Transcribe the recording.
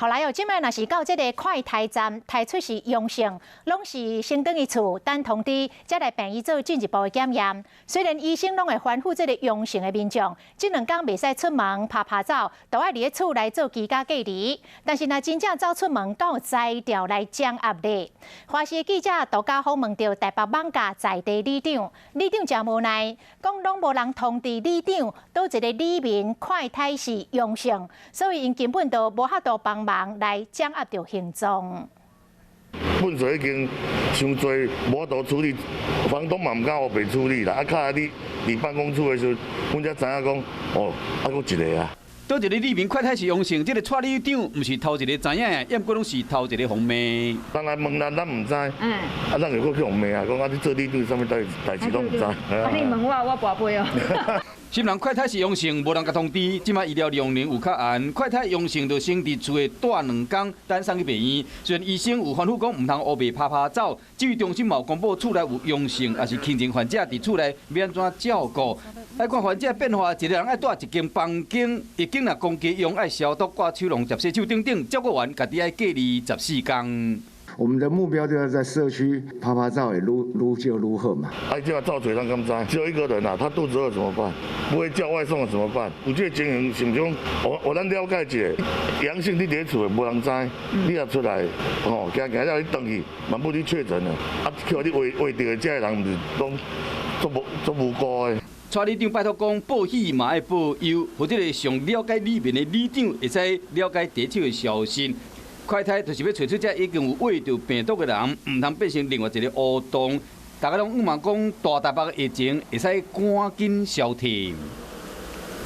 後來哦，這擺若是到這個快篩站，篩出是陽性，攏是先轉去厝等通知，才來病院做進一步的檢驗。雖然醫生攏會吩咐這個陽性的民眾，這兩工袂使出門趴趴走，都愛佇咧厝內做居家隔離。但是若真正走出門，敢有才調來掌握咧？華視記者獨家訪問著台北艋舺在地里長，里長誠無奈，講攏無人通知里長，佗一個里民快篩是陽性，所以𪜶根本就無法度幫忙來掌握著行蹤。糞埽已經傷濟，無法度處理，房東嘛毋敢烏白處理啦。啊，較你佇辦公處的時陣，阮才知影講，哦，啊，閣一個啊。佗一個里民快篩是陽性，這個蔡里長毋是頭一個知影，毋過攏是頭一個予罵。人來問咱，咱毋知。啊，咱會閣去予罵啊，講啊，你做里長啥物代代誌攏毋知。啊，你問我，我跋杯哦。新人快篩是陽性，無人共通知。這擺醫療量能有較嚴，快篩陽性就先佇厝內蹛兩工，等送去病院。雖然醫生有吩咐講毋通烏白趴趴走，指揮中心嘛有公布厝內有陽性，抑是輕症患者佇厝內欲按怎照顧。愛看患者變化，一個人愛蹛一間房間，一間若講家用愛消毒、掛手籠、接洗手等等，照顧員家己愛隔離14工。我們的目標就是在社區趴趴走會愈愈少愈好嘛。啊，這個造嘴咱敢知？只有一個人啊，他肚子餓怎麼辦？不會叫外送怎麼辦？有這個情形，是毋是講我我咱了解一下，陽性你佇咧厝內無人知，你若出來，吼，行行了你轉去，萬不你確診了，啊，去予你畫畫著的這個人，毋是攏足無足無辜的。蔡里長拜託講，報喜嘛愛報憂，予這個上了解里民的里長會使了解第一手的消息。快篩就是欲揣出這已經有秽著病毒的人，毋通變成另外一個烏洞。大家攏向望講，大台北的疫情會使趕緊消退。